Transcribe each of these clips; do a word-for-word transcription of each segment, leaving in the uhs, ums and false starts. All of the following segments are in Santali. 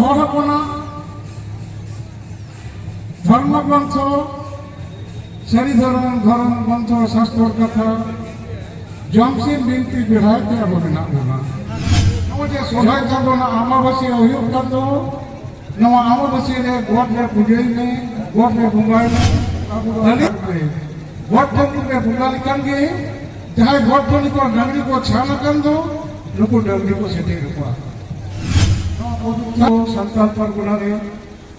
ᱦᱚᱲ ᱦᱚᱯᱚᱱᱟᱜ ᱫᱷᱚᱨᱢᱚ ᱜᱨᱚᱱᱛᱷᱚ, ᱥᱟᱹᱨᱤ ᱫᱷᱚᱨᱚᱢ, ᱫᱷᱚᱨᱚᱢ ᱜᱨᱚᱱᱛᱷᱚ, ᱥᱟᱥᱛᱚᱨ ᱠᱟᱛᱷᱟ, ᱡᱚᱢᱥᱤᱢ ᱵᱤᱱᱛᱤ ᱵᱮᱲᱦᱟᱭ ᱛᱮ ᱟᱵᱚ ᱢᱮᱱᱟᱜ ᱵᱚᱱᱟ᱾ ᱱᱚᱜᱼᱚᱭ ᱡᱮ ᱥᱚᱨᱦᱟᱭ ᱛᱟᱵᱚᱱᱟ ᱟᱢᱵᱟᱵᱟᱹᱥᱭᱟᱹ ᱦᱩᱭᱩᱜ ᱠᱟᱱ ᱫᱚ, ᱱᱚᱣᱟ ᱟᱢᱵᱟᱵᱟᱹᱥᱭᱟᱹ ᱨᱮ ᱜᱚᱴ ᱨᱮ ᱯᱩᱡᱟᱹᱭ ᱢᱮ, ᱜᱚᱴ ᱨᱮ ᱵᱚᱸᱜᱟᱭ ᱢᱮ᱾ ᱟᱵᱚ ᱫᱚ ᱟᱹᱰᱤ ᱜᱚᱴ ᱴᱷᱟᱹᱠᱩᱨ ᱨᱮ ᱵᱚᱸᱜᱟ ᱞᱮᱠᱟᱱ ᱜᱮ, ᱡᱟᱦᱟᱸᱭ ᱜᱚᱴ ᱴᱷᱟᱹᱠᱩᱨ ᱰᱟᱹᱝᱨᱤ ᱠᱚ ᱪᱷᱟᱱ ᱟᱠᱟᱱ ᱫᱚ, ᱱᱩᱠᱩ ᱰᱟᱹᱝᱨᱤ ᱠᱚ ᱥᱮᱴᱮᱨ ᱠᱚᱣᱟ᱾ ᱱᱚᱣᱟ ᱯᱚᱵᱤᱛᱨᱚ ᱥᱟᱱᱛᱟᱲ ᱯᱟᱨᱜᱟᱱᱟ ᱨᱮ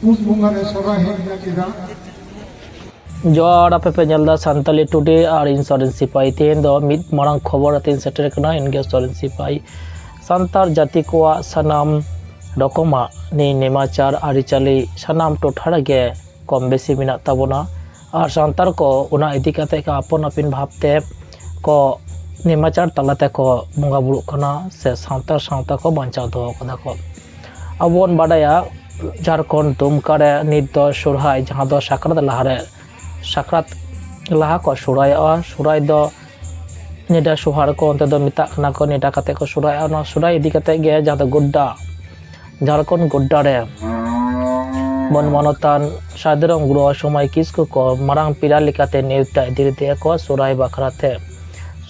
ᱯᱩᱥ ᱵᱚᱸᱜᱟ ᱨᱮ ᱥᱚᱨᱦᱟᱭ ᱦᱮᱡ ᱮᱱᱟ ᱪᱮᱫᱟᱜ? ᱡᱚᱦᱟᱨ, ᱟᱯᱮ ᱯᱮ ᱧᱮᱞ ᱮᱫᱟ ᱥᱟᱱᱛᱟᱞᱤ ᱴᱩᱰᱮ ᱟᱨ ᱤᱧ ᱥᱚᱨᱮᱱ ᱥᱤᱯᱟᱦᱤ᱾ ᱛᱮᱦᱮᱧ ᱫᱚ ᱢᱤᱫ ᱢᱟᱨᱟᱝ ᱠᱷᱚᱵᱚᱨ ᱟᱛᱮᱧ ᱥᱮᱴᱮᱨ ᱟᱠᱟᱱᱟ, ᱤᱧ ᱜᱮ ᱥᱚᱨᱮᱱ ᱥᱤᱯᱟᱦᱤ᱾ ᱥᱟᱱᱛᱟᱲ ᱡᱟᱹᱛᱤ ᱠᱚᱣᱟᱜ ᱥᱟᱱᱟᱢ ᱨᱚᱠᱚᱢᱟᱜ ᱱᱤᱭ ᱱᱮᱢᱟᱪᱟᱨ ᱟᱹᱨᱤᱪᱟᱹᱞᱤ ᱥᱟᱱᱟᱢ ᱴᱚᱴᱷᱟ ᱨᱮᱜᱮ ᱠᱚᱢ ᱵᱮᱥᱤ ᱢᱮᱱᱟᱜ ᱛᱟᱵᱚᱱᱟ᱾ ᱟᱨ ᱥᱟᱱᱛᱟᱲ ᱠᱚ ᱚᱱᱟ ᱤᱫᱤ ᱠᱟᱛᱮ ᱠᱚ ᱟᱯᱟᱱ ᱟᱹᱯᱤᱱ ᱵᱷᱟᱵᱽ ᱛᱮ ᱠᱚ ᱱᱮᱢᱟᱪᱟᱨ ᱛᱟᱞᱟ ᱛᱮᱠᱚ ᱵᱚᱸᱜᱟ ᱵᱩᱨᱩᱜ ᱠᱟᱱᱟ ᱥᱮ ᱥᱟᱱᱛᱟᱲ ᱥᱟᱶᱛᱟ ᱠᱚ ᱵᱟᱧᱪᱟᱣ ᱫᱚᱦᱚ ᱠᱟᱫᱟ ᱠᱚ᱾ ᱟᱵᱚ ᱵᱚᱱ ᱵᱟᱰᱟᱭᱟ, ᱡᱷᱟᱲᱠᱷᱚᱸᱰ ᱫᱩᱢᱠᱟ ᱨᱮ ᱱᱤᱛ ᱫᱚ ᱥᱚᱨᱦᱟᱭ, ᱡᱟᱦᱟᱸ ᱫᱚ ᱥᱟᱠᱨᱟᱛ ᱞᱟᱦᱟᱨᱮ, ᱥᱟᱠᱨᱟᱛ ᱞᱟᱦᱟ ᱠᱚ ᱥᱚᱨᱦᱟᱭᱚᱜᱼᱟ᱾ ᱥᱚᱨᱦᱟᱭ ᱫᱚ ᱱᱮᱰᱟ ᱥᱚᱦᱟᱨ ᱠᱚ ᱚᱱᱛᱮ ᱫᱚ ᱢᱮᱛᱟᱜ ᱠᱟᱱᱟ ᱠᱚ, ᱱᱮᱰᱟ ᱠᱟᱛᱮ ᱠᱚ ᱥᱚᱨᱦᱟᱭᱚᱜᱼᱟ᱾ ᱱᱚᱣᱟ ᱥᱚᱨᱦᱟᱭ ᱤᱫᱤ ᱠᱟᱛᱮ ᱜᱮ ᱡᱟᱦᱟᱸ ᱫᱚ ᱜᱳᱰᱰᱟ, ᱡᱷᱟᱲᱠᱷᱚᱸᱰ ᱜᱳᱰᱰᱟ ᱨᱮ ᱢᱟᱹᱱ ᱢᱟᱱᱚᱛᱟᱱ ᱥᱟᱹᱫᱷᱩᱨᱟᱢ ᱜᱩᱨᱩ ᱥᱚᱢᱟᱭ ᱠᱤᱥᱠᱩ ᱠᱚ ᱢᱟᱨᱟᱝ ᱯᱮᱲᱟ ᱞᱮᱠᱟᱛᱮ ᱱᱮᱣᱛᱟ ᱤᱫᱤ ᱞᱮᱫᱮᱭᱟ ᱠᱚ ᱥᱚᱨᱦᱟᱭ ᱵᱟᱠᱷᱨᱟ ᱛᱮ᱾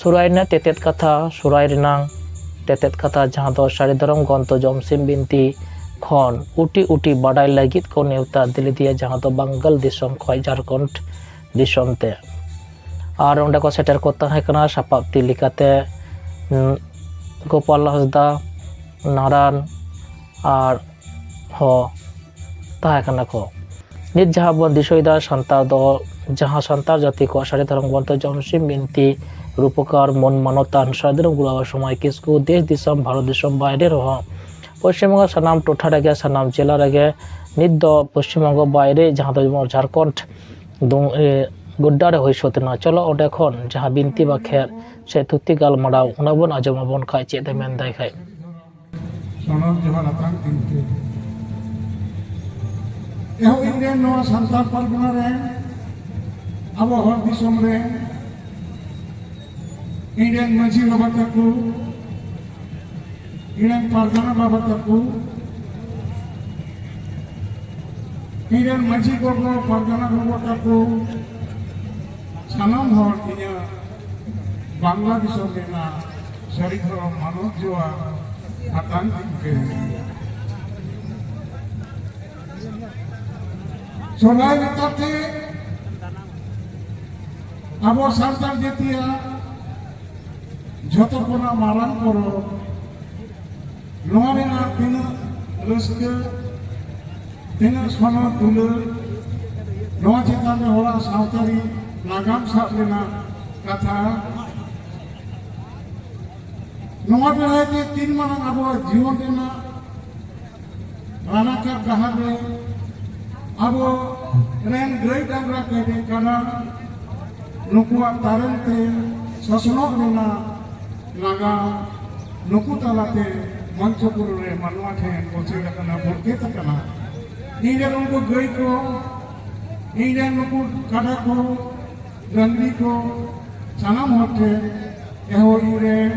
ᱥᱚᱨᱦᱟᱭ ᱨᱮᱱᱟᱜ ᱛᱮᱛᱮᱫ ᱠᱟᱛᱷᱟ, ᱥᱚᱨᱦᱟᱭ ᱨᱮᱱᱟᱜ ᱛᱮᱛᱮᱫ ᱠᱟᱛᱷᱟ, ᱡᱟᱦᱟᱸ ᱫᱚ ᱥᱟᱹᱨᱤ ᱫᱷᱚᱨᱚᱢ ᱜᱨᱚᱱᱛᱷᱚ ᱡᱚᱢᱥᱤᱢ ᱵᱤᱱᱛᱤ ᱠᱷᱚᱱ ᱩᱴᱤ ᱩᱴᱤ ᱵᱟᱰᱟᱭ ᱞᱟᱹᱜᱤᱫ ᱠᱚ ᱱᱮᱣᱛᱟ ᱤᱫᱤ ᱞᱮᱫᱮᱭᱟ, ᱡᱟᱦᱟᱸ ᱫᱚ ᱵᱟᱝᱜᱟᱞ ᱫᱤᱥᱚᱢ ᱠᱷᱚᱱ ᱡᱷᱟᱲᱠᱷᱚᱸᱰ ᱫᱤᱥᱚᱢ ᱛᱮ᱾ ᱟᱨ ᱚᱸᱰᱮ ᱠᱚ ᱥᱮᱴᱮᱨ ᱠᱚ ᱛᱟᱦᱮᱸ ᱠᱟᱱᱟ ᱥᱟᱯᱟᱵ ᱛᱤ ᱞᱮᱠᱟᱛᱮ, ᱩᱸ, ᱜᱳᱯᱟᱞ ᱦᱟᱸᱥᱫᱟ, ᱱᱟᱨᱟᱱ ᱟᱨ ᱦᱚᱸ ᱛᱟᱦᱮᱸ ᱠᱟᱱᱟ ᱠᱚ᱾ ᱱᱤᱛ ᱡᱟᱦᱟᱸ ᱵᱚᱱ ᱫᱤᱥᱟᱹᱭᱮᱫᱟ, ᱥᱟᱱᱛᱟᱲ ᱫᱚ ᱡᱟᱦᱟᱸ ᱥᱟᱱᱛᱟᱲ ᱡᱟᱹᱛᱤ ᱠᱚᱣᱟᱜ ᱥᱟᱹᱨᱤ ᱫᱷᱚᱨᱚᱢ ᱜᱨᱚᱱᱛᱷᱚ ᱡᱚᱢᱥᱤᱢ ᱵᱤᱱᱛᱤ ᱨᱩᱯᱚᱠᱟᱨ ᱢᱟᱹᱱ ᱢᱟᱱᱚᱛᱟᱱ ᱥᱟᱹᱫᱷᱩᱨᱟᱢ ᱜᱩᱨᱩ ᱥᱚᱢᱟᱭ ᱠᱤᱥᱠᱩ ᱫᱮᱥ ᱫᱤᱥᱚᱢ, ᱵᱷᱟᱨᱚᱛ ᱫᱤᱥᱚᱢ ᱵᱟᱭᱨᱮ ᱨᱮᱦᱚᱸ ᱯᱚᱥᱪᱤᱢ ᱵᱚᱝᱜᱚ ᱥᱟᱱᱟᱢ ᱴᱚᱴᱷᱟ ᱨᱮᱜᱮ, ᱥᱟᱱᱟᱢ ᱡᱮᱞᱟ ᱨᱮᱜᱮ ᱱᱤᱛ ᱫᱚ ᱯᱚᱥᱪᱤᱢ ᱵᱚᱝᱜᱚ ᱵᱟᱭᱨᱮ, ᱡᱟᱦᱟᱸ ᱫᱚ ᱡᱮᱢᱚᱱ ᱡᱷᱟᱲᱠᱷᱚᱸᱰ ᱫᱩ-, ᱮ, ᱜᱳᱰᱰᱟ ᱨᱮ ᱦᱩᱭ ᱥᱟᱹᱛ ᱮᱱᱟ᱾ ᱪᱚᱞᱚ ᱚᱸᱰᱮ ᱠᱷᱚᱱ ᱡᱟᱦᱟᱸ ᱵᱤᱱᱛᱤ ᱵᱟᱠᱷᱮᱲ ᱥᱮ ᱛᱷᱩᱛᱤ ᱜᱟᱞᱢᱟᱨᱟᱣ ᱚᱱᱟ ᱵᱚᱱ ᱟᱸᱡᱚᱢ ᱟᱵᱚᱱ ᱠᱷᱟᱡ ᱪᱮᱫ ᱮ ᱢᱮᱱ ᱫᱟᱭ ᱠᱷᱟᱡ᱾ ᱥᱟᱱᱟᱢ ᱡᱚᱦᱟᱨ ᱟᱛᱟᱝ ᱛᱤᱧ ᱛᱮ᱾ ᱮᱦᱚᱵ ᱤᱧ ᱨᱮᱱ ᱱᱚᱣᱟ ᱥᱟᱱᱛᱟᱲ ᱯᱟᱨᱜᱟᱱᱟ ᱨᱮᱱ ᱟᱵᱚ ᱦᱚᱲ ᱫᱤᱥᱚᱢ ᱨᱮᱱ ᱤᱧ ᱨᱮᱱ ᱢᱟᱹᱡᱷᱤ ᱵᱟᱵᱟ ᱛᱟᱠᱚ, ᱤᱧ ᱨᱮᱱ ᱯᱟᱨᱜᱟᱱᱟ ᱵᱟᱵᱟ ᱛᱟᱠᱚ, ᱤᱧ ᱨᱮᱱ ᱢᱟᱹᱡᱷᱤ ᱜᱚᱜᱚ, ᱯᱟᱨᱜᱟᱱᱟ ᱜᱚᱜᱚ ᱛᱟᱠᱚ, ᱥᱟᱱᱟᱢ ᱦᱚᱲ ᱤᱧᱟᱹᱜ ᱵᱟᱝᱞᱟ ᱫᱤᱥᱚᱢ ᱨᱮᱱᱟᱜ ᱥᱟᱹᱨᱤ ᱫᱷᱚᱨᱚᱢ ᱢᱟᱱᱚᱛ ᱡᱚᱦᱟᱨ ᱟᱛᱟᱝ ᱛᱤᱧ ᱯᱮ᱾ ᱥᱚᱨᱦᱟᱭ ᱞᱮᱠᱟᱛᱮ ᱟᱵᱚ ᱥᱟᱱᱛᱟᱲ ᱡᱟᱹᱛᱤᱭᱟᱜ ᱡᱷᱚᱛᱚ ᱠᱷᱚᱱᱟᱜ ᱢᱟᱨᱟᱝ ᱯᱚᱨᱚᱵᱽ, ᱱᱚᱣᱟ ᱨᱮᱱᱟᱜ ᱛᱤᱱᱟᱹᱜ ᱨᱟᱹᱥᱠᱟᱹ, ᱛᱤᱱᱟᱹᱜ ᱥᱚᱱᱚᱛ ᱫᱩᱞᱟᱹᱲ, ᱱᱚᱣᱟ ᱪᱮᱛᱟᱱ ᱨᱮ ᱦᱚᱲᱟᱜ ᱥᱟᱶᱛᱟᱨᱤ ᱱᱟᱜᱟᱢ ᱥᱟᱵ ᱨᱮᱱᱟᱜ ᱠᱟᱛᱷᱟ, ᱱᱚᱣᱟ ᱵᱮᱲᱦᱟᱭ ᱛᱮ ᱛᱤᱱ ᱢᱟᱨᱟᱝ ᱟᱵᱚᱣᱟᱜ ᱡᱤᱭᱚᱱ ᱨᱮᱱᱟᱜ ᱨᱟᱱᱟᱠᱟᱵ ᱰᱟᱦᱟᱨ ᱨᱮ ᱟᱵᱚ ᱨᱮᱱ ᱜᱟᱹᱭ ᱰᱟᱝᱨᱟ ᱠᱟᱰᱟ ᱠᱟᱰᱟ ᱱᱩᱠᱩᱣᱟᱜ ᱛᱟᱨᱮᱱ ᱛᱮ ᱥᱚᱥᱱᱚᱜ ᱨᱮᱱᱟᱜ ᱱᱟᱜᱟᱢ ᱱᱩᱠᱩ ᱛᱟᱞᱟᱛᱮ ᱢᱚᱧᱪᱚᱯᱩᱨᱤ ᱨᱮ ᱢᱟᱱᱣᱟ ᱴᱷᱮᱱ ᱯᱟᱹᱥᱤᱨ ᱟᱠᱟᱱᱟ, ᱵᱚᱨᱠᱮᱛ ᱟᱠᱟᱱᱟ᱾ ᱤᱧ ᱨᱮᱱ ᱩᱱᱠᱩ ᱜᱟᱹᱭ ᱠᱚ, ᱤᱧ ᱨᱮᱱ ᱱᱩᱠᱩ ᱠᱟᱰᱟ ᱠᱚ, ᱰᱟᱹᱝᱨᱤ ᱠᱚ, ᱥᱟᱱᱟᱢ ᱦᱚᱲ ᱴᱷᱮᱱ, ᱮᱦᱚᱵ ᱨᱮᱱ,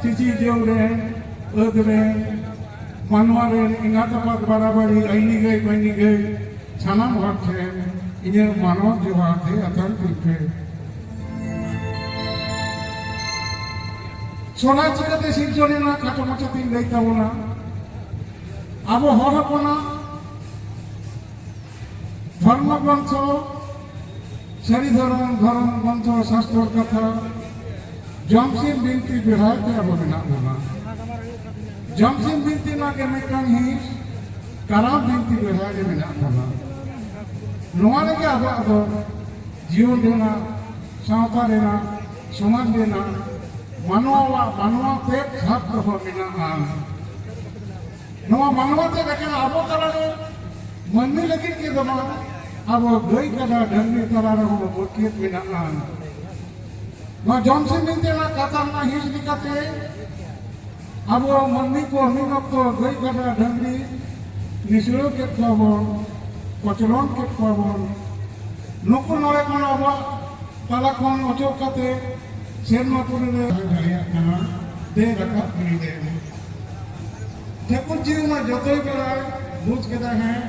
ᱪᱤᱪᱤ ᱡᱮᱣ ᱨᱮᱱ, ᱟᱹᱫ ᱨᱮᱱ, ᱢᱟᱱᱣᱟ ᱨᱮᱱ, ᱮᱸᱜᱟᱛ ᱟᱯᱟᱛ ᱵᱟᱨᱟᱵᱟᱨᱤ, ᱟᱭᱱᱤ ᱜᱟᱹᱭ ᱵᱟᱹᱭᱱᱤ ᱜᱟᱹᱭ, ᱥᱟᱱᱟᱢ ᱦᱚᱲ ᱴᱷᱮᱱ ᱤᱧᱟᱹᱜ ᱢᱟᱱᱚᱛ ᱡᱚᱦᱟᱨ ᱛᱮ ᱟᱛᱟᱝ ᱛᱤᱧ ᱯᱮ᱾ ᱥᱚᱨᱦᱟᱭ ᱪᱤᱠᱟᱹᱛᱮ ᱥᱤᱨᱡᱚᱱ ᱮᱱᱟ, ᱠᱷᱟᱴᱚ ᱢᱟᱪᱷᱟ ᱛᱤᱧ ᱞᱟᱹᱭ ᱛᱟᱵᱚᱱᱟ᱾ ᱟᱵᱚ ᱦᱚᱲ ᱦᱚᱯᱚᱱᱟᱜ ᱫᱷᱚᱨᱢᱚ ᱜᱨᱚᱱᱛᱷᱚ, ᱥᱟᱹᱨᱤ ᱫᱷᱚᱨᱚᱢ, ᱫᱷᱚᱨᱚᱢ ᱜᱨᱚᱱᱛᱷᱚ, ᱥᱟᱥᱛᱚᱨ ᱠᱟᱛᱷᱟ, ᱡᱚᱢᱥᱤᱢ ᱵᱤᱱᱛᱤ ᱵᱮᱲᱦᱟᱭ ᱛᱮ ᱟᱵᱚ ᱢᱮᱱᱟᱜ ᱵᱚᱱᱟ᱾ ᱡᱚᱢᱥᱤᱢ ᱵᱤᱱᱛᱤ ᱨᱮᱱᱟᱜ ᱜᱮ ᱢᱤᱫᱴᱟᱝ ᱦᱤᱸᱥ ᱠᱟᱨᱟᱢ ᱵᱤᱱᱛᱤ ᱵᱮᱲᱦᱟᱭ ᱨᱮ ᱢᱮᱱᱟᱜ ᱵᱚᱱᱟ᱾ ᱱᱚᱣᱟ ᱨᱮᱜᱮ ᱟᱵᱚᱣᱟᱜ ᱫᱚ ᱡᱤᱭᱚᱱ ᱨᱮᱱᱟᱜ, ᱥᱟᱶᱛᱟ ᱨᱮᱱᱟᱜ, ᱥᱚᱢᱟᱡᱽ ᱨᱮᱱᱟᱜ, ᱢᱟᱱᱣᱟᱣᱟᱜ ᱢᱟᱱᱣᱟ ᱛᱮᱫ ᱥᱟᱵ ᱫᱚᱦᱚ ᱢᱮᱱᱟᱜᱼᱟ᱾ ᱱᱚᱣᱟ ᱢᱟᱱᱣᱟ ᱛᱮᱫ ᱮᱠᱮᱱ ᱟᱵᱚ ᱛᱟᱞᱟᱨᱮ, ᱢᱟᱹᱱᱢᱤ ᱞᱟᱹᱜᱤᱫ ᱜᱮ ᱫᱚ ᱵᱟᱝ, ᱟᱵᱚ ᱜᱟᱹᱭ ᱠᱟᱰᱟ ᱰᱟᱹᱝᱨᱤ ᱛᱟᱞᱟ ᱨᱮᱦᱚᱸ ᱵᱚᱨᱠᱮᱛ ᱢᱮᱱᱟᱜᱼᱟ᱾ ᱱᱚᱣᱟ ᱡᱚᱢᱥᱤᱢ ᱵᱤᱱᱛᱤ ᱨᱮᱱᱟᱜ ᱠᱟᱛᱷᱟ ᱨᱮᱱᱟᱜ ᱦᱤᱸᱥ ᱞᱮᱠᱟᱛᱮ ᱟᱵᱚ ᱢᱟᱹᱱᱢᱤ ᱠᱚ ᱢᱤᱫ ᱚᱠᱛᱚ ᱜᱟᱹᱭ ᱠᱟᱰᱟ ᱰᱟᱹᱝᱨᱤ ᱱᱤᱥᱲᱟᱹᱣ ᱠᱮᱫ ᱠᱚᱣᱟ ᱵᱚᱱ, ᱠᱚᱪᱞᱚᱱ ᱠᱮᱫ ᱠᱚᱣᱟ ᱵᱚᱱ᱾ ᱱᱩᱠᱩ ᱱᱚᱰᱮ ᱠᱷᱚᱱ ᱟᱵᱚᱣᱟᱜ ᱛᱟᱞᱟ ᱠᱷᱚᱱ ᱚᱪᱚᱜ ᱠᱟᱛᱮ ᱥᱮᱨᱢᱟ ᱯᱩᱨᱤ ᱨᱮ ᱫᱟᱲᱮᱭᱟᱜ ᱠᱟᱱᱟ, ᱫᱮ ᱨᱟᱠᱟᱵ ᱜᱤᱰᱤ ᱞᱮᱢ᱾ ᱴᱷᱟᱹᱠᱩᱨ ᱡᱤᱣᱤ ᱢᱟ ᱡᱚᱛᱚᱭ ᱵᱟᱲᱟᱭ, ᱵᱩᱡᱽ ᱠᱮᱫᱟ ᱦᱮᱸ,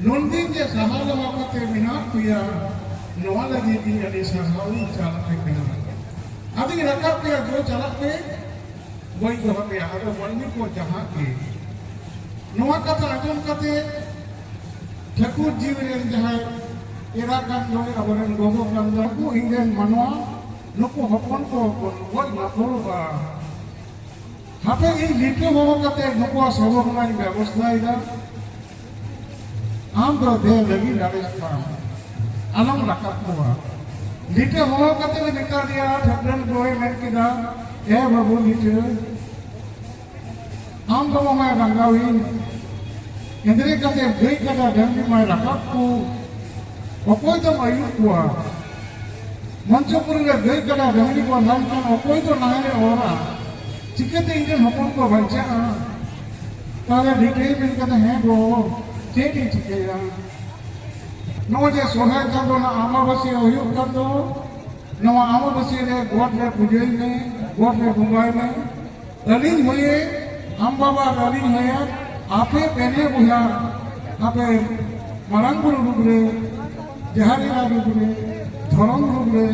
ᱱᱩᱱᱫᱤᱱ ᱡᱮ ᱥᱟᱦᱟ ᱫᱚᱦᱚ ᱠᱟᱛᱮ ᱢᱮᱱᱟᱜ ᱯᱮᱭᱟ, ᱱᱚᱣᱟ ᱞᱟᱹᱜᱤᱫ ᱤᱧ ᱟᱹᱰᱤ ᱥᱟᱨᱦᱟᱣ ᱤᱧ ᱪᱟᱞ ᱟᱯᱮ ᱠᱟᱱᱟ᱾ ᱟᱫᱚᱧ ᱨᱟᱠᱟᱵ ᱯᱮᱭᱟ, ᱫᱩ ᱪᱟᱞᱟᱜ ᱯᱮ, ᱵᱟᱹᱧ ᱫᱚᱦᱚ ᱯᱮᱭᱟ᱾ ᱟᱫᱚ ᱢᱟᱹᱱᱢᱤ ᱠᱚ ᱡᱟᱦᱟᱸ ᱜᱮ ᱱᱚᱣᱟ ᱠᱟᱛᱷᱟ ᱟᱸᱡᱚᱢ ᱠᱟᱛᱮ ᱴᱷᱟᱹᱠᱩᱨ ᱡᱤᱣᱤ ᱨᱮᱱ ᱡᱟᱦᱟᱸᱭ ᱮᱨᱟ ᱠᱟᱱ ᱫᱚᱭ, ᱟᱵᱚᱨᱮᱱ ᱜᱚᱜᱚ ᱠᱟᱱ ᱫᱚ, ᱩᱱᱠᱩ ᱤᱧ ᱨᱮᱱ ᱢᱟᱱᱣᱟ ᱱᱩᱠᱩ ᱦᱚᱯᱚᱱ ᱠᱚ ᱠᱚ ᱜᱚᱡ ᱱᱟᱯᱚᱞᱚᱜᱼᱟ᱾ ᱦᱟᱯᱮ ᱤᱧ ᱞᱤᱴᱟᱹ ᱦᱚᱦᱚ ᱠᱟᱛᱮ ᱱᱩᱠᱩᱣᱟᱜ ᱥᱚᱵᱚ ᱨᱮᱱᱟᱜ ᱤᱧ ᱵᱮᱵᱚᱥᱛᱷᱟᱭᱮᱫᱟ᱾ ᱟᱢ ᱫᱚ ᱫᱮ ᱞᱟᱹᱜᱤᱫ ᱟᱨᱮᱥ ᱛᱟᱢ, ᱟᱞᱚᱢ ᱨᱟᱠᱟᱵ ᱠᱚᱣᱟ᱾ ᱞᱤᱴᱟᱹ ᱦᱚᱦᱚ ᱠᱟᱛᱮ ᱞᱮ ᱢᱮᱛᱟ ᱫᱮᱭᱟ, ᱴᱷᱟᱹᱠᱨᱟᱹᱱ ᱜᱚᱭ ᱢᱮᱱ ᱠᱮᱫᱟ, ᱮ ᱵᱟᱹᱵᱩ ᱞᱤᱴᱟᱹ, ᱟᱢ ᱫᱚ ᱢᱟᱢᱟᱭ ᱨᱟᱸᱜᱟᱣᱤᱧ, ᱮᱸᱫᱽᱨᱮ ᱠᱟᱛᱮ ᱜᱟᱹᱭ ᱠᱟᱰᱟ ᱰᱟᱹᱝᱨᱤ ᱢᱟᱭ ᱨᱟᱠᱟᱵ ᱠᱚ, ᱚᱠᱚᱭ ᱫᱚᱢ ᱟᱹᱭᱩᱨ ᱠᱚᱣᱟ? ᱢᱚᱧᱪᱚᱯᱩᱨᱤ ᱨᱮ ᱜᱟᱹᱭ ᱠᱟᱰᱟ ᱰᱟᱹᱝᱨᱤ ᱠᱚ ᱞᱟᱝ ᱠᱷᱟᱱ ᱚᱠᱚᱭ ᱫᱚ ᱱᱟᱦᱮᱞᱮ ᱚᱨᱟ? ᱪᱤᱠᱟᱹᱛᱮ ᱤᱧ ᱨᱮᱱ ᱦᱚᱯᱚᱱ ᱠᱚ ᱵᱟᱧᱪᱟᱜᱼᱟ? ᱛᱟᱦᱞᱮ ᱞᱤᱴᱟᱹᱭ ᱢᱮᱱ ᱠᱟᱫᱟ, ᱦᱮᱸ ᱜᱚ, ᱪᱮᱫ ᱤᱧ ᱪᱤᱠᱟᱹᱭᱟ? ᱱᱚᱜᱼᱚᱭ ᱡᱮ ᱥᱚᱨᱦᱟᱭ ᱪᱟᱸᱫᱳ ᱨᱮᱱᱟᱜ ᱟᱢᱵᱟᱵᱟᱹᱥᱭᱟᱹ ᱦᱩᱭᱩᱜ ᱠᱟᱱ ᱫᱚ, ᱱᱚᱣᱟ ᱟᱢᱵᱟᱵᱟᱹᱥᱭᱟᱹ ᱨᱮ ᱜᱚᱴ ᱨᱮ ᱯᱩᱡᱟᱹᱭ ᱢᱮ, ᱜᱚᱴ ᱨᱮ ᱵᱚᱸᱜᱟᱭ ᱢᱮ᱾ ᱟᱹᱞᱤᱧ ᱦᱚᱭᱮ ᱟᱢ ᱵᱟᱵᱟ ᱟᱨ ᱟᱹᱞᱤᱧ ᱦᱚᱭᱮ ᱟᱯᱮ ᱯᱮᱱᱮ ᱵᱚᱭᱦᱟ, ᱟᱯᱮ ᱢᱟᱨᱟᱝ ᱵᱩᱨᱩ ᱨᱩᱯ ᱨᱮ, ᱡᱟᱦᱮᱨ ᱮᱨᱟ ᱨᱩᱯ ᱨᱮ, ᱫᱷᱚᱨᱚᱢ ᱨᱩᱯ ᱨᱮ,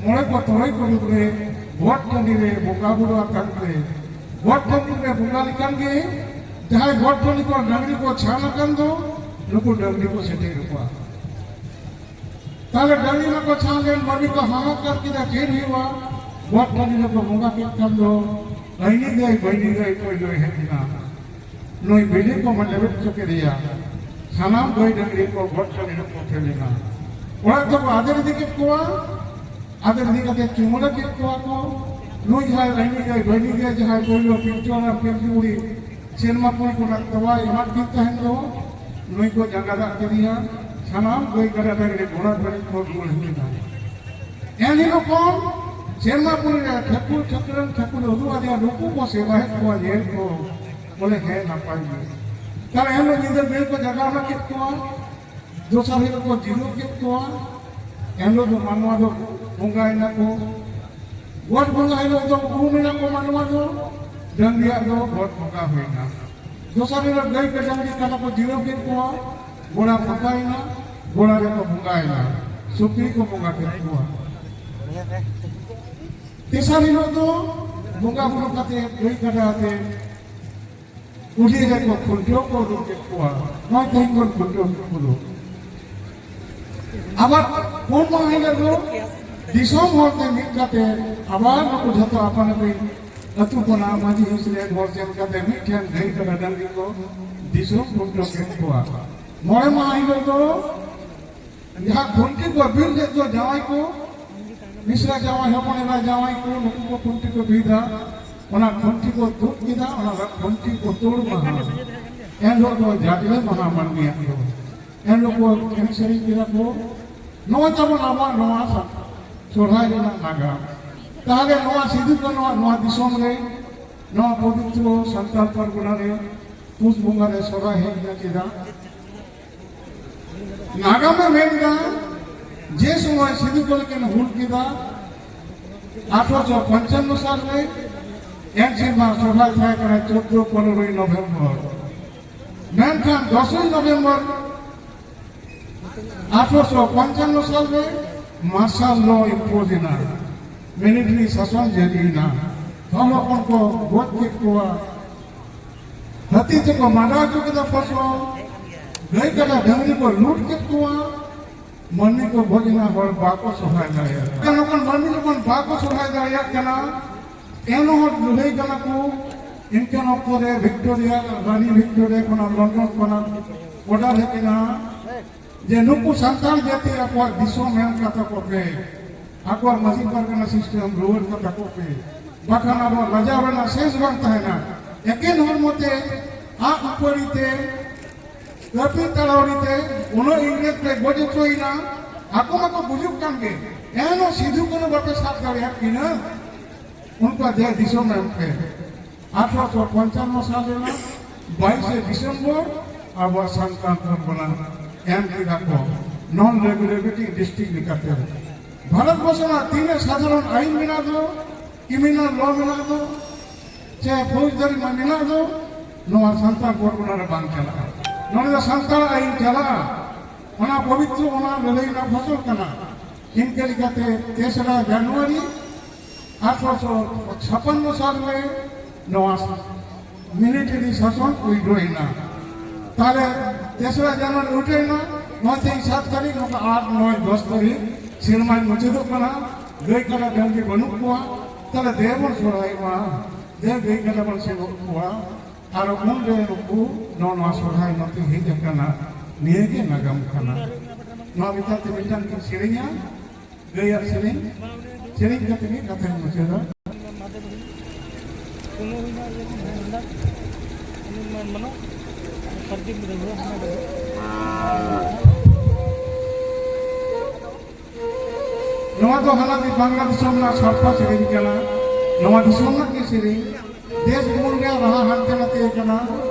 ᱢᱚᱬᱮ ᱠᱚ ᱛᱩᱨᱩᱭ ᱠᱚ ᱨᱩᱯ ᱨᱮ ᱜᱚᱴ ᱴᱟᱺᱰᱤ ᱨᱮ ᱵᱚᱸᱜᱟ ᱵᱩᱨᱩ ᱟᱠᱟᱱ ᱯᱮ᱾ ᱜᱚᱴ ᱴᱟᱺᱰᱤ ᱨᱮ ᱵᱚᱸᱜᱟ ᱞᱮᱠᱷᱟᱱ ᱜᱮ ᱡᱟᱦᱟᱸᱭ ᱜᱚᱴ ᱴᱟᱺᱰᱤ ᱠᱚ ᱰᱟᱝᱨᱤ ᱠᱚ ᱪᱷᱟᱱ ᱟᱠᱟᱱ ᱫᱚ, ᱱᱩᱠᱩ ᱰᱟᱝᱨᱤ ᱠᱚ ᱥᱮᱴᱮᱨ ᱠᱚᱣᱟ᱾ ᱛᱟᱦᱞᱮ ᱰᱟᱹᱝᱨᱤ ᱢᱟᱠᱚ ᱪᱷᱟᱱ ᱞᱮᱱ, ᱢᱟᱹᱱᱢᱤ ᱠᱚ ᱦᱟᱦᱟᱠᱟᱨ ᱠᱮᱫᱟ, ᱪᱮᱫ ᱦᱩᱭᱩᱜᱼᱟ? ᱜᱚᱴ ᱴᱟᱺᱰᱤ ᱨᱮᱠᱚ ᱵᱚᱸᱜᱟ ᱠᱮᱫ ᱠᱷᱟᱱ ᱫᱚ, ᱟᱹᱭᱱᱤ ᱜᱟᱹᱭ ᱵᱟᱹᱭᱱᱤ ᱜᱟᱹᱭ ᱯᱳᱭᱞᱳᱭ ᱦᱮᱡ ᱮᱱᱟ᱾ ᱱᱩᱭ ᱵᱤᱞᱤ ᱠᱚ ᱢᱟ ᱞᱮᱵᱮᱫ ᱦᱚᱪᱚ ᱠᱮᱫᱮᱭᱟ᱾ ᱥᱟᱱᱟᱢ ᱜᱟᱹᱭ ᱰᱟᱹᱝᱨᱤ ᱠᱚ ᱜᱚᱴ ᱴᱟᱺᱰᱤ ᱨᱮᱠᱚ ᱠᱷᱮᱞ ᱮᱱᱟ᱾ ᱚᱲᱟᱜ ᱛᱮᱠᱚ ᱟᱫᱮᱨ ᱤᱫᱤ ᱠᱮᱫ ᱠᱚᱣᱟ᱾ ᱟᱫᱮᱨ ᱤᱫᱤ ᱠᱟᱛᱮ ᱪᱩᱢᱟᱹᱲᱟ ᱠᱮᱫ ᱠᱚᱣᱟ ᱠᱚ᱾ ᱱᱩᱭ ᱡᱟᱦᱟᱸᱭ ᱟᱹᱭᱱᱤ ᱜᱟᱹᱭ ᱵᱟᱹᱭᱱᱤ ᱜᱟᱹᱭ ᱡᱟᱦᱟᱸᱭ ᱯᱳᱭᱞᱳ ᱯᱤᱞᱪᱩ ᱦᱟᱲᱟᱢ ᱯᱤᱞᱪᱩ ᱵᱩᱲᱦᱤ ᱥᱮᱨᱢᱟ ᱯᱩᱨᱤ ᱠᱷᱚᱱᱟᱜ ᱛᱚᱣᱟᱭ ᱮᱢᱟᱫ ᱠᱤᱱ ᱛᱟᱦᱮᱸᱱ ᱫᱚ, ᱱᱩᱭ ᱠᱚ ᱡᱟᱸᱜᱟ ᱫᱟᱜ ᱠᱮᱫᱮᱭᱟ᱾ ᱥᱟᱱᱟᱢ ᱜᱟᱹᱭ ᱠᱟᱰᱟ ᱰᱟᱝᱨᱤ ᱜᱷᱚᱲᱟ ᱜᱟᱹᱰᱤ ᱠᱚ ᱨᱩᱣᱟᱹᱲ ᱦᱩᱭ ᱮᱱᱟ᱾ ᱮᱱ ᱦᱤᱞᱳᱜ ᱠᱷᱚᱱ ᱥᱮᱨᱢᱟ ᱯᱩᱨᱤ ᱨᱮ ᱴᱷᱟᱹᱠᱩᱨ ᱴᱷᱟᱹᱠᱨᱟᱹᱱ ᱴᱷᱟᱹᱠᱩᱨ ᱩᱫᱩᱜ ᱟᱫᱮᱭᱟ, ᱱᱩᱠᱩ ᱠᱚ ᱥᱮᱵᱟᱭᱮᱫ ᱠᱚᱣᱟ, ᱧᱮᱞ ᱠᱚ ᱵᱚᱞᱮ ᱦᱮᱸ ᱱᱟᱯᱟᱭ ᱜᱮ᱾ ᱛᱟᱦᱞᱮ ᱮᱱ ᱦᱤᱞᱳᱜ ᱧᱤᱫᱟᱹ ᱜᱟᱹᱭ ᱠᱚ ᱡᱟᱜᱟᱣᱱᱟ ᱠᱮᱫ ᱠᱚᱣᱟ, ᱫᱚᱥᱟᱨ ᱦᱤᱞᱳᱜ ᱠᱚ ᱡᱤᱨᱟᱹᱣ ᱠᱮᱫ ᱠᱚᱣᱟ᱾ ᱮᱱ ᱦᱤᱞᱳᱜ ᱫᱚ ᱢᱟᱱᱣᱟ ᱫᱚ ᱵᱚᱸᱜᱟᱭᱮᱱᱟ ᱠᱚ, ᱜᱚᱴ ᱵᱚᱸᱜᱟ ᱦᱤᱞᱳᱜ ᱫᱚ ᱩᱢ ᱮᱱᱟ ᱠᱚ ᱢᱟᱱᱣᱟ ᱫᱚ, ᱰᱟᱹᱝᱨᱤᱭᱟᱜ ᱫᱚ ᱜᱚᱴ ᱵᱚᱸᱜᱟ ᱦᱩᱭᱱᱟ᱾ ᱫᱚᱥᱟᱨ ᱦᱤᱞᱳᱜ ᱜᱟᱹᱭ ᱠᱚ ᱰᱟᱹᱝᱨᱤ ᱠᱟᱰᱟ ᱠᱚ ᱡᱤᱨᱟᱹᱣ ᱠᱮᱫ ᱠᱚᱣᱟ᱾ ᱜᱚᱲᱟ ᱯᱷᱟᱸᱠᱟᱭᱮᱱᱟ, ᱜᱚᱲᱟ ᱨᱮᱠᱚ ᱵᱚᱸᱜᱟᱭᱮᱱᱟ, ᱥᱩᱠᱨᱤ ᱠᱚ ᱵᱚᱸᱜᱟ ᱠᱮᱫ ᱠᱚᱣᱟ᱾ ᱛᱮᱥᱟᱨ ᱦᱤᱞᱳᱜ ᱫᱚ ᱵᱚᱸᱜᱟ ᱵᱩᱨᱩ ᱠᱟᱛᱮ, ᱜᱟᱹᱭ ᱠᱟᱰᱟ ᱟᱛᱮ ᱠᱩᱞᱦᱤ ᱨᱮᱠᱚ ᱠᱷᱩᱱᱴᱟᱹᱣ ᱠᱚ ᱩᱰᱩᱠ ᱠᱮᱫ ᱠᱚᱣᱟ᱾ ᱱᱚᱜᱼᱚᱭ ᱛᱮᱦᱮᱧ ᱵᱚᱱ ᱠᱷᱩᱱᱴᱟᱹᱣ ᱠᱮᱫ ᱠᱚᱫᱚ᱾ ᱟᱵᱟᱨ ᱯᱩᱱ ᱢᱟᱦᱟ ᱦᱤᱞᱳᱜ ᱫᱚ ᱫᱤᱥᱚᱢ ᱦᱚᱲ ᱛᱮ ᱢᱤᱫ ᱠᱟᱛᱮ ᱟᱵᱟᱨ ᱱᱩᱠᱩ ᱡᱷᱚᱛᱚ ᱟᱯᱟᱱ ᱟᱹᱯᱤᱱ ᱟᱹᱛᱩ ᱠᱷᱚᱱᱟᱜ ᱢᱟᱹᱡᱷᱤ ᱦᱤᱸᱥ ᱨᱮᱱ ᱦᱚᱲ ᱥᱮᱱ ᱠᱟᱛᱮ ᱢᱤᱫᱴᱷᱮᱱ ᱜᱟᱹᱭ ᱠᱟᱰᱟ ᱰᱟᱹᱝᱨᱤ ᱠᱚ ᱫᱤᱥᱚᱢ ᱠᱷᱩᱱᱴᱟᱹᱣ ᱠᱮᱫ ᱠᱚᱣᱟ᱾ ᱢᱚᱬᱮ ᱢᱟᱦᱟ ᱦᱤᱞᱳᱜ ᱫᱚ ᱡᱟᱦᱟᱸ ᱠᱷᱩᱱᱴᱤ ᱠᱚ ᱵᱤᱫ ᱞᱮᱫ ᱫᱚ ᱡᱟᱶᱟᱭ ᱠᱚ, ᱢᱤᱥᱨᱟ ᱡᱟᱶᱟᱭ, ᱦᱚᱯᱚᱱ ᱮᱨᱟ ᱡᱟᱶᱟᱭ ᱠᱚ, ᱱᱩᱠᱩ ᱠᱚ ᱠᱷᱩᱱᱴᱤ ᱠᱚ ᱵᱤᱫᱟ᱾ ᱚᱱᱟ ᱠᱷᱩᱱᱴᱤ ᱠᱚ ᱛᱩᱫ ᱠᱮᱫᱟ, ᱚᱱᱟ ᱠᱷᱩᱱᱴᱤ ᱠᱚ ᱛᱩᱲ ᱢᱟᱦᱟ᱾ ᱮᱱᱦᱤᱞᱳᱜ ᱫᱚ ᱡᱟᱡᱽᱞᱮ ᱢᱟᱦᱟ ᱢᱟᱹᱱᱢᱤᱭᱟᱜ ᱫᱚ᱾ ᱮᱱᱦᱤᱞᱳᱜ ᱠᱚ ᱮᱱᱮᱡ ᱥᱮᱨᱮᱧ ᱠᱮᱫᱟ ᱠᱚ᱾ ᱱᱚᱜᱼᱚᱭ ᱛᱟᱵᱚᱱ ᱟᱵᱚᱣᱟᱜ ᱱᱚᱣᱟ ᱥᱟ-, ᱥᱚᱨᱦᱟᱭ ᱨᱮᱱᱟᱜ ᱱᱟᱜᱟᱢ᱾ ᱛᱟᱦᱞᱮ ᱱᱚᱣᱟ ᱥᱤᱫᱩ ᱠᱟᱹᱱᱩᱣᱟᱜ ᱱᱚᱣᱟ ᱫᱤᱥᱚᱢ ᱨᱮ, ᱱᱚᱣᱟ ᱯᱚᱵᱤᱛᱨᱚ ᱥᱟᱱᱛᱟᱲ ᱯᱟᱨᱜᱟᱱᱟ ᱨᱮ ᱯᱩᱥ ᱵᱚᱸᱜᱟ ᱨᱮ ᱥᱚᱨᱦᱟᱭ ᱦᱮᱡ ᱮᱱᱟ ᱪᱮᱫᱟᱜ? ᱱᱟᱜᱟᱢᱮ ᱢᱮᱱ ᱮᱫᱟ, ᱡᱮ ᱥᱚᱢᱚᱭ ᱥᱤᱫᱩ ᱠᱟᱹᱱᱦᱩ ᱠᱤᱱ ᱦᱩᱞ ᱠᱮᱫᱟ ᱟᱴᱷᱨᱚᱥᱚ ᱯᱚᱧᱪᱟᱱᱱᱚ ᱥᱟᱞ ᱨᱮ, ᱮᱱ ᱥᱮᱨᱢᱟ ᱥᱚᱨᱦᱟᱭ ᱛᱟᱦᱮᱸ ᱠᱟᱱᱟ ᱪᱳᱫᱽᱫᱳ ᱯᱚᱱᱨᱚᱭ ᱱᱚᱵᱷᱮᱢᱵᱚᱨ᱾ ᱢᱮᱱᱠᱷᱟᱱ ᱫᱚᱥᱚᱭ ᱱᱚᱵᱷᱮᱢᱵᱚᱨ ᱟᱴᱷᱨᱚᱥᱚ ᱯᱚᱧᱪᱟᱱᱱᱚ ᱥᱟᱞ ᱨᱮ ᱢᱟᱨᱥᱟᱞ ᱞᱚ ᱤᱢᱯᱳᱡᱽ ᱮᱱᱟ, ᱢᱤᱞᱤᱴᱟᱨᱤ ᱥᱟᱥᱚᱱ ᱡᱟᱹᱨᱤᱭᱮᱱᱟ᱾ ᱦᱚᱲ ᱦᱚᱯᱚᱱ ᱠᱚ ᱜᱚᱡ ᱠᱮᱫ ᱠᱚᱣᱟ, ᱦᱟᱹᱛᱤ ᱛᱮᱠᱚ ᱢᱟᱸᱰᱟ ᱦᱚᱪᱚ ᱠᱮᱫᱟ ᱯᱷᱚᱥᱚᱞ, ᱜᱟᱹᱭ ᱠᱟᱰᱟ ᱰᱟᱹᱝᱨᱤ ᱠᱚ ᱞᱩᱴ ᱠᱮᱫ ᱠᱚᱣᱟ, ᱢᱟᱹᱱᱢᱤ ᱠᱚ ᱜᱚᱡ ᱮᱱᱟ, ᱦᱚᱲ ᱵᱟᱠᱚ ᱥᱚᱨᱦᱟᱭ ᱫᱟᱲᱮᱭᱟᱜ ᱠᱟᱱᱟ᱾ ᱱᱚᱝᱠᱟᱱ ᱢᱟᱹᱱᱢᱤ ᱡᱚᱠᱷᱚᱱ ᱵᱟᱠᱚ ᱥᱚᱨᱦᱟᱭ ᱫᱟᱲᱮᱭᱟᱜ ᱠᱟᱱᱟ, ᱮᱱᱦᱚᱸ ᱞᱟᱹᱲᱦᱟᱹᱭ ᱠᱟᱱᱟ ᱠᱚ᱾ ᱤᱱᱠᱟᱱ ᱚᱠᱛᱚ ᱨᱮ ᱵᱷᱤᱠᱴᱳᱨᱤᱭᱟ, ᱨᱟᱱᱤ ᱵᱷᱤᱠᱴᱳᱨᱤᱭᱟ ᱠᱷᱚᱱᱟᱜ ᱞᱚᱱᱰᱚᱱ ᱠᱷᱚᱱᱟᱜ ᱚᱰᱟᱨ ᱦᱮᱡ ᱮᱱᱟ ᱡᱮ ᱱᱩᱠᱩ ᱥᱟᱱᱛᱟᱲ ᱡᱟᱹᱛᱤ ᱟᱠᱚᱣᱟᱜ ᱫᱤᱥᱚᱢ ᱮᱢ ᱠᱟᱛᱟ ᱠᱚᱯᱮ, ᱟᱠᱚᱣᱟᱜ ᱢᱟᱹᱡᱷᱤ ᱯᱟᱨᱜᱟᱱᱟ ᱥᱤᱥᱴᱮᱢ ᱨᱩᱣᱟᱹᱲ ᱠᱟᱛᱟ ᱠᱚᱯᱮ, ᱵᱟᱠᱷᱟᱱ ᱟᱵᱚᱣᱟᱜ ᱞᱟᱡᱟᱣ ᱨᱮᱱᱟᱜ ᱥᱮᱥ ᱵᱟᱝ ᱛᱟᱦᱮᱱᱟ᱾ ᱮᱠᱮᱱ ᱦᱚᱲᱢᱚ ᱛᱮ, ᱟᱜ ᱩᱯᱟᱹᱲᱤ ᱛᱮ, ᱠᱟᱹᱯᱤ ᱛᱟᱲᱟᱣᱲᱤ ᱛᱮ ᱩᱱᱟᱹᱜ ᱤᱝᱨᱮᱡᱽ ᱯᱮ ᱜᱚᱡ ᱦᱚᱪᱚᱭᱮᱱᱟ, ᱟᱠᱚ ᱢᱟᱠᱚ ᱜᱩᱡᱩᱜ ᱠᱟᱱ ᱜᱮ, ᱮᱱᱦᱚᱸ ᱥᱤᱫᱷᱩ ᱠᱟᱹᱱᱦᱩ ᱵᱟᱯᱮ ᱥᱟᱵ ᱫᱟᱲᱮᱭᱟᱜ ᱠᱤᱱᱟ᱾ ᱩᱱᱠᱩᱣᱟᱜ ᱫᱮ ᱫᱤᱥᱚᱢ ᱮᱢ ᱯᱮ᱾ ᱟᱴᱷᱨᱚᱥᱚ ᱯᱚᱧᱪᱟᱱᱱᱚ ᱥᱟᱞ ᱨᱮᱱᱟᱜ ᱵᱟᱭᱤᱥᱮ ᱰᱤᱥᱮᱢᱵᱚᱨ ᱟᱵᱚᱣᱟᱜ ᱥᱟᱱᱛᱟᱲ ᱯᱚᱨᱜᱚᱱᱟ ᱮᱢ ᱠᱮᱫᱟ ᱠᱚ ᱱᱚᱱ ᱨᱮᱜᱩᱞᱮᱴᱤᱝ ᱰᱤᱥᱴᱨᱤᱠᱴ ᱞᱮᱠᱟᱛᱮ᱾ ᱵᱷᱟᱨᱚᱛ ᱵᱚᱨᱥᱚ ᱨᱮᱱᱟᱜ ᱛᱤᱱᱟᱹᱜ ᱥᱟᱫᱷᱟᱨᱚᱱ ᱟᱭᱤᱱ ᱢᱮᱱᱟᱜ ᱫᱚ, ᱠᱨᱤᱢᱤᱱᱟᱞ ᱞᱚ ᱢᱮᱱᱟᱜ ᱫᱚ, ᱪᱮ ᱯᱷᱳᱡᱽᱫᱟᱨᱤ ᱢᱟ ᱢᱮᱱᱟᱜ ᱫᱚ, ᱱᱚᱣᱟ ᱥᱟᱱᱛᱟᱲ ᱯᱚᱨᱜᱚᱱᱟ ᱨᱮ ᱵᱟᱝ ᱪᱟᱞᱟᱜᱼᱟ᱾ ᱱᱚᱰᱮ ᱫᱚ ᱥᱟᱱᱛᱟᱲ ᱟᱹᱭᱤᱱ ᱪᱟᱞᱟᱜᱼᱟ, ᱚᱱᱟ ᱯᱚᱵᱤᱛᱨᱚ, ᱚᱱᱟ ᱞᱟᱹᱲᱦᱟᱹᱭ ᱨᱮᱱᱟᱜ ᱯᱷᱚᱥᱚᱞ ᱠᱟᱱᱟ᱾ ᱤᱱᱠᱟᱹ ᱞᱮᱠᱟᱛᱮ ᱛᱮᱥᱨᱟ ᱡᱟᱱᱩᱣᱟᱨᱤ ᱟᱴᱷᱨᱚᱥᱚ ᱪᱷᱟᱯᱟᱱᱱᱚ ᱥᱟᱞ ᱨᱮ ᱱᱚᱣᱟ ᱢᱤᱞᱤᱴᱟᱨᱤ ᱥᱟᱥᱚᱱ ᱩᱭᱰᱨᱚ ᱮᱱᱟ᱾ ᱛᱟᱦᱞᱮ ᱛᱮᱥᱨᱟ ᱡᱟᱱᱩᱣᱟᱨᱤ ᱩᱭᱰᱨᱚ ᱮᱱᱟ, ᱱᱚᱣᱟ ᱛᱮᱦᱮᱧ ᱥᱟᱛ ᱛᱟᱹᱨᱤᱠᱷ, ᱱᱚᱝᱠᱟ ᱟᱴ, ᱱᱚᱭ, ᱫᱚᱥ ᱛᱟᱹᱨᱤᱠᱷ ᱥᱮᱨᱢᱟ ᱢᱩᱪᱟᱹᱫᱚᱜ ᱠᱟᱱᱟ᱾ ᱜᱟᱹᱭ ᱠᱟᱰᱟ ᱰᱟᱹᱝᱨᱤ ᱵᱟᱹᱱᱩᱜ ᱠᱚᱣᱟ, ᱛᱟᱦᱞᱮ ᱫᱮ ᱵᱚᱱ ᱥᱚᱨᱦᱟᱭᱚᱜᱼᱟ, ᱫᱮ ᱜᱟᱹᱭ ᱠᱟᱰᱟ ᱵᱚᱱ ᱥᱮᱵᱚᱜ ᱠᱚᱣᱟ᱾ ᱟᱨ ᱩᱱᱨᱮ ᱱᱩᱠᱩ ᱱᱚᱣᱟ, ᱱᱚᱣᱟ ᱥᱚᱨᱦᱟᱭ ᱱᱚᱛᱮ ᱦᱮᱡ ᱟᱠᱟᱱᱟ, ᱱᱤᱭᱟᱹ ᱜᱮ ᱱᱟᱜᱟᱢ ᱠᱟᱱᱟ᱾ ᱱᱚᱣᱟ ᱵᱮᱯᱟᱨ ᱛᱮ ᱢᱤᱫᱴᱟᱝ ᱠᱤᱱ ᱥᱮᱨᱮᱧᱟ, ᱜᱟᱹᱭᱟᱜ ᱥᱮᱨᱮᱧ, ᱥᱮᱨᱮᱧ ᱠᱟᱛᱮ ᱜᱮ ᱠᱟᱛᱷᱟᱧ ᱢᱩᱪᱟᱹᱫᱟ᱾ ᱱᱚᱣᱟ ᱫᱚ ᱦᱟᱱᱟ ᱫᱤ ᱵᱟᱝᱞᱟ ᱫᱤᱥᱚᱢ ᱨᱮᱱᱟᱜ ᱥᱟᱲᱯᱟ ᱥᱮᱨᱮᱧ ᱠᱟᱱᱟ᱾ ᱱᱚᱣᱟ ᱫᱤᱥᱚᱢ ᱨᱮᱱᱟᱜ ᱜᱮ ᱥᱮᱨᱮᱧ, ᱫᱮᱥ ᱜᱩᱱ ᱨᱮᱭᱟᱜ ᱨᱟᱦᱟ ᱦᱟᱱᱛᱮ ᱱᱟᱛᱮ ᱠᱟᱱᱟ᱾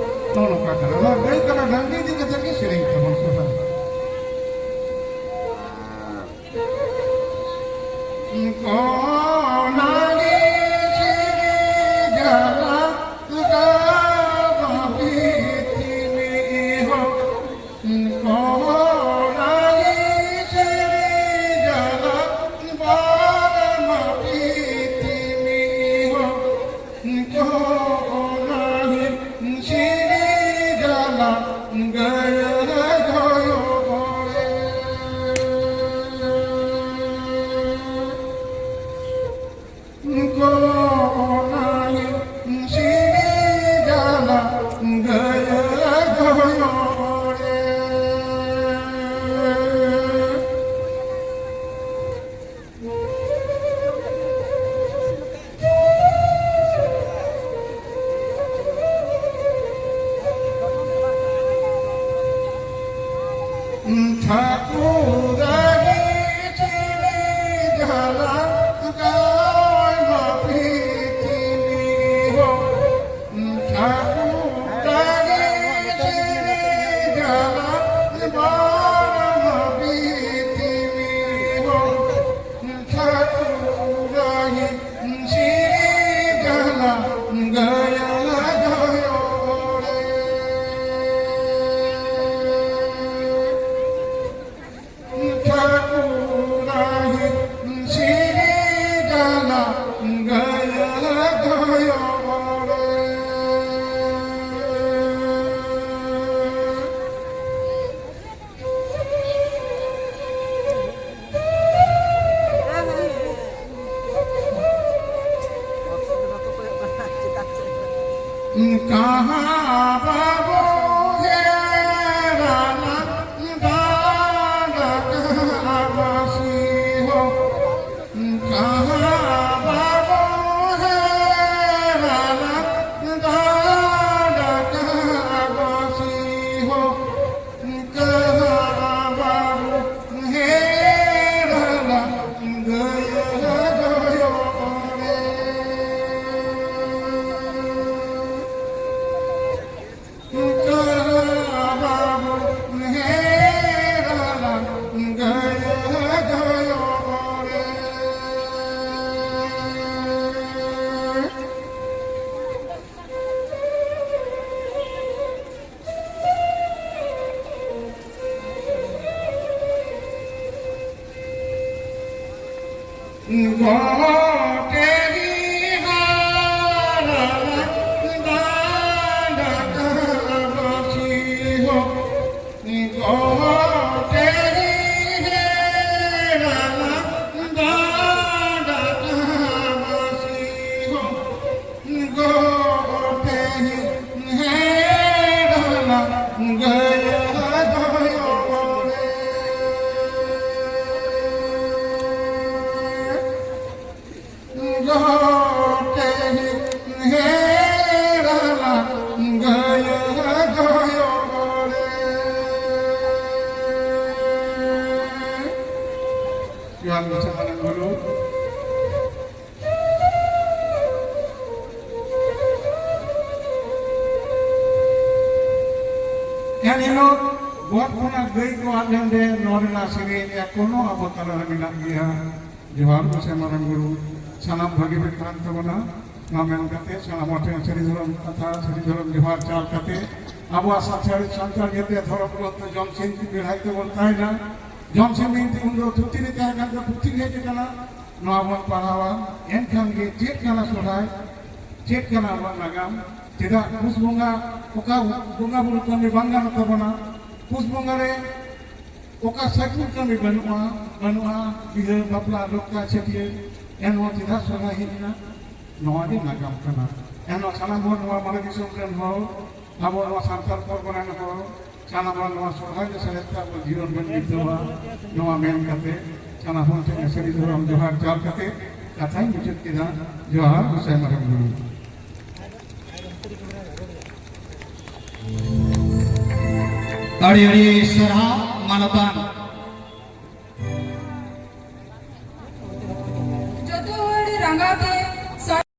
ᱱᱚᱜᱼᱚ ᱱᱚᱝᱠᱟ ᱠᱟᱱᱟ᱾ ᱱᱚᱣᱟ ᱜᱟᱹᱭ ᱠᱟᱰᱟ ᱰᱟᱝᱨᱤ ᱤᱫᱤ ᱠᱟᱛᱮ ᱜᱮ ᱥᱮᱨᱮᱧ ᱛᱟᱵᱚᱱ ᱥᱚᱨᱦᱟᱭ᱾ ᱜᱚᱴᱮᱨᱤ ᱦᱟᱨᱟᱞᱟ ᱰᱟᱸᱰᱟ ᱠᱟᱵᱟᱥᱤ ᱦᱚᱸ᱾ ᱜᱚᱴᱮᱨᱤ ᱦᱟᱨᱟᱞᱟ ᱰᱟᱸᱰᱟ ᱠᱟᱵᱟᱥᱤ ᱦᱚᱸ᱾ ᱜᱚᱴᱮᱨᱤ ᱦᱟᱨᱟᱞᱟ ᱜᱟᱹᱭ ᱫᱚᱭᱚ ᱨᱮ᱾ ᱜᱚᱴᱮᱨᱤ ᱦᱟᱨᱟᱞᱟ ᱜᱟᱹᱭ ᱫᱚᱭᱚ ᱨᱮ᱾ ᱡᱚᱦᱟᱨ ᱜᱮ ᱥᱟᱱᱟᱢ ᱜᱩᱨᱩ᱾ ᱮᱱᱦᱤᱞᱳᱜ ᱜᱚᱴ ᱠᱷᱚᱱᱟᱜ ᱜᱟᱹᱭ ᱠᱚ ᱟᱫ ᱞᱮᱱᱨᱮ ᱱᱚᱣᱟ ᱨᱮᱱᱟᱜ ᱥᱮᱨᱮᱧ ᱮᱠᱷᱚᱱᱳ ᱟᱵᱚ ᱛᱟᱞᱟᱨᱮ ᱢᱮᱱᱟᱜ ᱜᱮᱭᱟ᱾ ᱡᱚᱦᱟᱨ ᱜᱚᱸᱥᱟᱭ ᱢᱟᱨᱟᱝ ᱵᱩᱨᱩ, ᱥᱟᱱᱟᱢ ᱵᱷᱟᱹᱜᱤ ᱵᱷᱟᱹᱜᱤ ᱛᱟᱦᱮᱱ ᱛᱟᱵᱚᱱᱟ᱾ ᱱᱚᱣᱟ ᱢᱮᱱ ᱠᱟᱛᱮ ᱥᱟᱱᱟᱢ ᱦᱚᱲ ᱴᱷᱮᱱ ᱥᱟᱹᱨᱤ ᱫᱷᱚᱨᱚᱢ ᱠᱟᱛᱷᱟ, ᱥᱟᱹᱨᱤ ᱫᱷᱚᱨᱚᱢ ᱡᱚᱦᱟᱨ ᱪᱟᱞ ᱠᱟᱛᱮ ᱟᱵᱚᱣᱟᱜ ᱥᱟᱱᱛᱟᱲ, ᱥᱟᱱᱛᱟᱲ ᱡᱟᱹᱛᱤᱭᱟᱜ ᱫᱷᱚᱨᱚᱢ ᱜᱨᱚᱱᱛᱷᱚ ᱡᱚᱢᱥᱤᱢ ᱵᱤᱱᱛᱤ ᱵᱮᱲᱦᱟᱭ ᱛᱮᱵᱚᱱ ᱛᱟᱦᱮᱱᱟ᱾ ᱡᱚᱢᱥᱤᱢ ᱵᱤᱱᱛᱤ ᱩᱱᱫᱚ ᱛᱷᱩᱛᱤ ᱨᱮ ᱛᱟᱦᱮᱸ ᱠᱟᱱ ᱛᱮ ᱯᱩᱛᱷᱤ ᱦᱮᱡ ᱟᱠᱟᱱᱟ, ᱱᱚᱣᱟ ᱵᱚᱱ ᱯᱟᱲᱦᱟᱣᱟ᱾ ᱮᱱᱠᱷᱟᱱ ᱜᱮ ᱪᱮᱫ ᱠᱟᱱᱟ ᱥᱚᱨᱦᱟᱭ, ᱪᱮᱫ ᱠᱟᱱᱟ ᱟᱵᱚᱣᱟᱜ ᱱᱟᱜᱟᱢ, ᱪᱮᱫᱟᱜ ᱯᱩᱥ ᱵᱚᱸᱜᱟ ᱚᱠᱟ ᱵᱚᱸᱜᱟ ᱵᱩᱨᱩ ᱠᱟᱹᱢᱤ ᱵᱟᱝ ᱜᱟᱱᱚᱜ ᱛᱟᱵᱚᱱᱟ, ᱯᱩᱥ ᱵᱚᱸᱜᱟ ᱨᱮ ᱚᱠᱟ ᱥᱟᱹᱜᱩᱱ ᱠᱟᱹᱢᱤ ᱵᱟᱹᱱᱩᱜᱼᱟ, ᱵᱟᱹᱱᱩᱜᱼᱟ, ᱵᱤᱦᱟᱹ, ᱵᱟᱯᱞᱟ, ᱞᱚᱠᱠᱟ, ᱪᱷᱟᱹᱴᱭᱟᱹᱨ, ᱮᱱᱦᱚᱸ ᱪᱮᱫᱟᱜ ᱥᱚᱨᱦᱟᱭ ᱦᱮᱡ ᱮᱱᱟ? ᱱᱚᱣᱟ ᱜᱮ ᱱᱟᱜᱟᱢ ᱠᱟᱱᱟ᱾ ᱮᱱᱦᱚᱸ ᱥᱟᱱᱟᱢ ᱦᱚᱲ, ᱱᱚᱣᱟ ᱢᱚᱬᱮ ᱫᱤᱥᱚᱢ ᱨᱮᱱ ᱦᱚᱲ, ᱟᱵᱚ ᱱᱚᱣᱟ ᱥᱟᱱᱛᱟᱲ ᱯᱚᱨᱜᱚᱱᱟ ᱨᱮᱱ ᱦᱚᱲ, ᱥᱟᱱᱟᱢ ᱦᱚᱲ ᱱᱚᱣᱟ ᱥᱚᱨᱦᱟᱭ ᱨᱮ ᱥᱮᱞᱮᱫ ᱠᱟᱛᱮ ᱟᱵᱚ ᱡᱤᱭᱚᱱ ᱵᱚᱱ ᱵᱤᱛᱟᱹᱣᱟ᱾ ᱱᱚᱣᱟ ᱢᱮᱱ ᱠᱟᱛᱮ ᱥᱟᱱᱟᱢ ᱦᱚᱲ ᱴᱷᱮᱱ ᱥᱟᱹᱨᱤ ᱫᱷᱚᱨᱚᱢ ᱡᱚᱦᱟᱨ ᱪᱟᱞ ᱠᱟᱛᱮ ᱠᱟᱛᱷᱟᱧ ᱢᱩᱪᱟᱹᱫ ᱠᱮᱫᱟ᱾ ᱡᱚᱦᱟᱨ ᱜᱚᱸᱥᱟᱭ ᱢᱟᱨᱟᱝ ᱵᱩᱨᱩ᱾ ᱟᱹᱰᱤ ᱟᱹᱰᱤ ᱥᱟᱨᱦᱟᱣ ᱢᱟᱱᱚᱛᱟᱱ